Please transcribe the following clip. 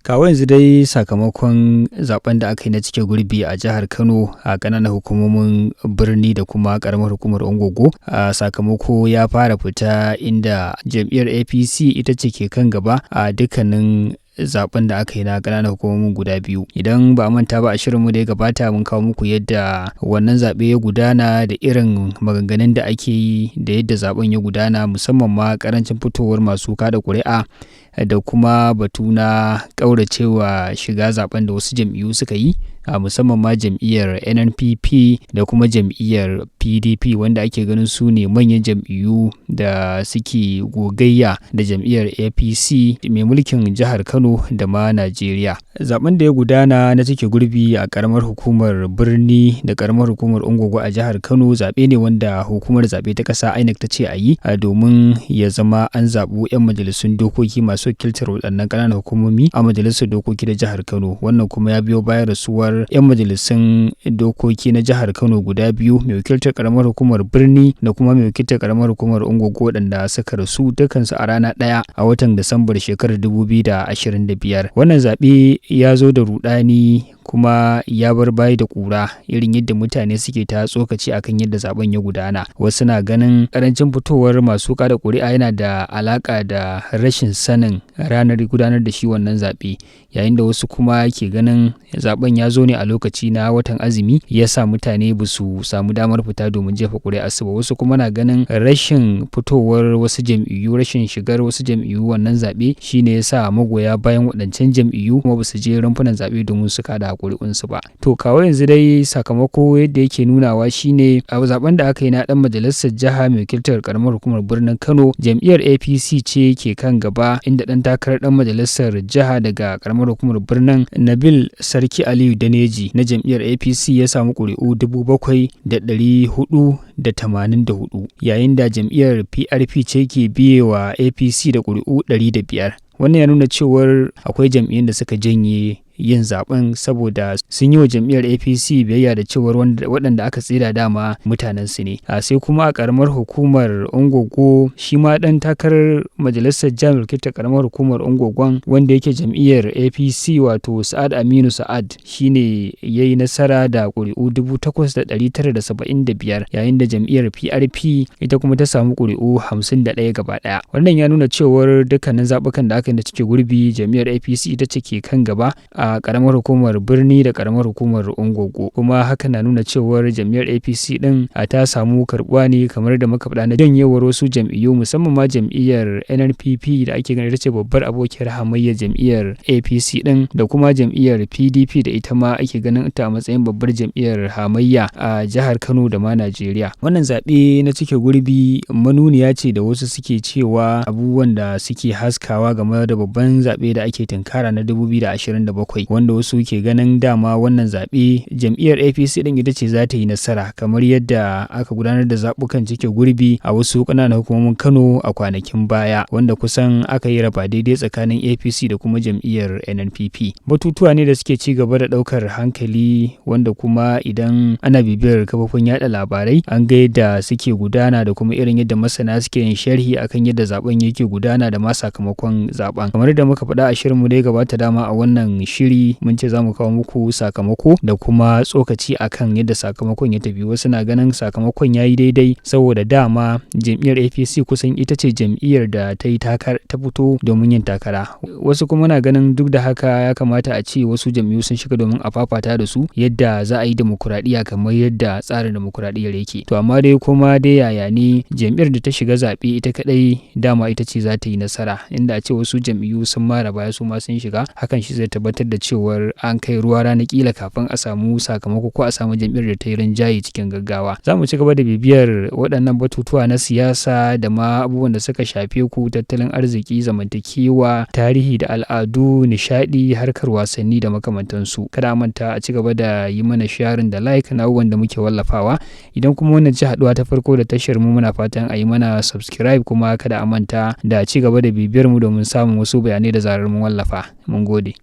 Kawo yanzu dai sakamakon zaben da aka yi na cike gurbi a jihar Kano a ƙananan hukumomin Birni da kuma ƙaramar hukumar Ungogo, a sakamako ya fara fita, inda jam'iyyar APC ita ce ke kan gaba a dukkanin zaben da aka yi na ƙananan hukumomin guda biyu. Idan ba a manta ba, a shirinmu da ya gabata mun kawo muku yadda wannan zaɓe ya gudana da irin maganganun da ake yi da yadda zaben ya gudana, musamman ma ƙarancin fitowar masu kada ƙuri'a da kuma batu na ƙauracewa shiga zaben da wasu jam'iyyu suka yi, a musamman ma jam'iyyar NNPP da kuma jam'iyyar PDP, wanda ake ganin su ne manyan jam'iyyu da suke gogayya da jam'iyyar APC mai mulkin jihar Kano da ma Najeriya. Zaben da ya gudana na cike gurbi a karamar hukumar Birni da karamar hukumar Ungogo a jihar Kano zaɓe ne wanda hukumar zaɓe ta ƙasa INEC ta ce a yi domin ya zama an zaɓi 'yan majalisun dokoki masu wakiltar waɗannan ƙananan hukumomi a majalisar dokoki da jihar Kano. Wannan kuma ya biyo bayan rasuwar 'yan majalisun dokoki na jihar Kano guda biyu, mai wakiltar karamar hukumar Birni da kuma mai wakiltar karamar hukumar Ungogo, waɗanda suka rasu dukansu a rana ɗaya a watan Disambar shekarar 2025. Wannan zaɓe ya zo da rudani kuma ya bar baya da ƙura, irin yadda mutane suke ta tsokaci akan yadda zaben ya gudana. Wasu na ganin ƙarancin fitowar masu kada ƙuri'a yana da alaƙa da rashin sanin ranar gudanar da shi wannan zaɓe, yayin da wasu kuma ke ganin zaben ya zo ne a lokaci na watan azumi, ya sa mutane ba su samu damar fita domin jefa ƙuri'a su ba. Wasu kuma na ganin rashin fitowar wasu jam'iyyu, rashin shigar wasu jam'iyyu wannan zaɓe shine ya sa magoya bayan waɗancan jam'iyyu kuma ba su je rumfunan zaɓe domin su kada ƙuri'unsu ba. To, kawo yanzu dai sakamako yadda yake nunawa shine, a zaben da aka yi na ɗan majalisar jiha mai wakiltar karamar hukumar Birnin Kano, jam'iyyar APC ce ke kan gaba, inda ɗan takarar ɗan majalisar jiha daga karamar hukumar Birnin, Nabil Sarki Aliyu Daneji na jam'iyyar APC, ya samu ƙuri'u 7,484, yayin da jam'iyyar PRP ce ke biye wa APC da ƙuri'u 105. Wannan ya nuna cewar akwai jam'iyyun da suka janye yin zaben saboda sun yi wa jam'iyyar APC biyayya da cewar waɗanda aka tsira dama mutanen su ne. A sai kuma a karamar hukumar Ungogo, shi ma ɗan takarar majalisar jami'ar kita karamar hukumar Ungogon wanda yake jam'iyyar APC, wato Sa'ad Aminu Sa'ad, shine ya yi nasara da ƙuri'u 8,975, yayin da jam'iyyar PRP ita kuma ta samu ƙuri'u 51 gaba ɗaya. Wannan ya nuna cewar dukkanin zaɓukan da aka yi da cike gurbi, jam'iyyar APC ita ce ke kan gaba a karamar hukumar Birni da karamar hukumar Ungogo. Kuma haka na nuna cewar jam'iyyar APC din a ta samu karbuwa ne, kamar da muka faɗa, na janyewar wasu jam'iyyu, musamman ma jam'iyyar NNPP da ake ganin ita ce babbar abokiyar hamayyar jam'iyyar APC din, da kuma jam'iyyar PDP da ita ma ake ganin ta a matsayin babbar jam'iyyar hamayya a jihar Kano da ma Najeriya. Wannan zaɓe na cike gurbi manuniya ce da wasu suke cewa abubuwan da suke haskawa game da babban zaɓe da ake tunkara na 2027, wanda wasu ke ganin dama wannan zaɓe jam'iyyar APC ɗin ita ce za ta yi nasara, kamar yadda aka gudanar da zaɓukan cike gurbi a wasu ƙananan hukumomin Kano a kwanakin baya, wanda kusan aka yi raba daidai tsakanin APC da kuma jam'iyyar NNPP. Batutuwa ne da suke ci gaba da ɗaukar hankali, wanda kuma idan ana bibiyar kafofin yaɗa labarai an ga yadda suke gudana da kuma irin yadda masana suke yin sharhi akan yadda zaben yake gudana da ma sakamakon zaben. Kamar yadda muka faɗa a shirinmu da ya gabata, dama a wannan shiri mun ce za mu kawo muku sakamako da kuma tsokaci akan yadda sakamakon ya tafi. Wasu na ganin sakamakon ya yi daidai saboda dama jam'iyyar APC kusan ita ce jam'iyyar da ta yi ta fito domin yin takara. Wasu kuma na ganin duk da haka ya kamata a ce wasu jam'iyyu sun shiga domin a fafata da su yadda za a yi demokuraɗiyya kamar yadda tsarin demokuraɗiyyar yake. To, amma dai kuma dai yaya ne, jam'iyyar da ta shiga zaɓe ita kaɗai dama ita ce za ta yi nasara. Inda a ce wasu jam'iyyu sun mara baya su ma sun shiga, hakan shi zai tabbatar da cewar an kai ruwa rana kila kafin a samu sakamako ko a samu jam'iyyar da ta yi rinjaye cikin gaggawa. Za mu ci gaba da bibiyar waɗannan batutuwa na siyasa da ma abubuwan da suka shafe ku, tattalin arziki, zamantakewa, tarihi da al'adu, nishaɗi, harkar wasanni da makamantansu. Kada a manta a ci gaba da yi mana sharing da like na abubuwan da muke wallafawa. Idan kuma wannan ci haɗuwa ta farko da tashar mu, muna fatan a yi mana subscribe, kuma kada a manta da ci gaba da bibiyar mu domin samun wasu bayanai da zarar mun wallafa. Mun gode.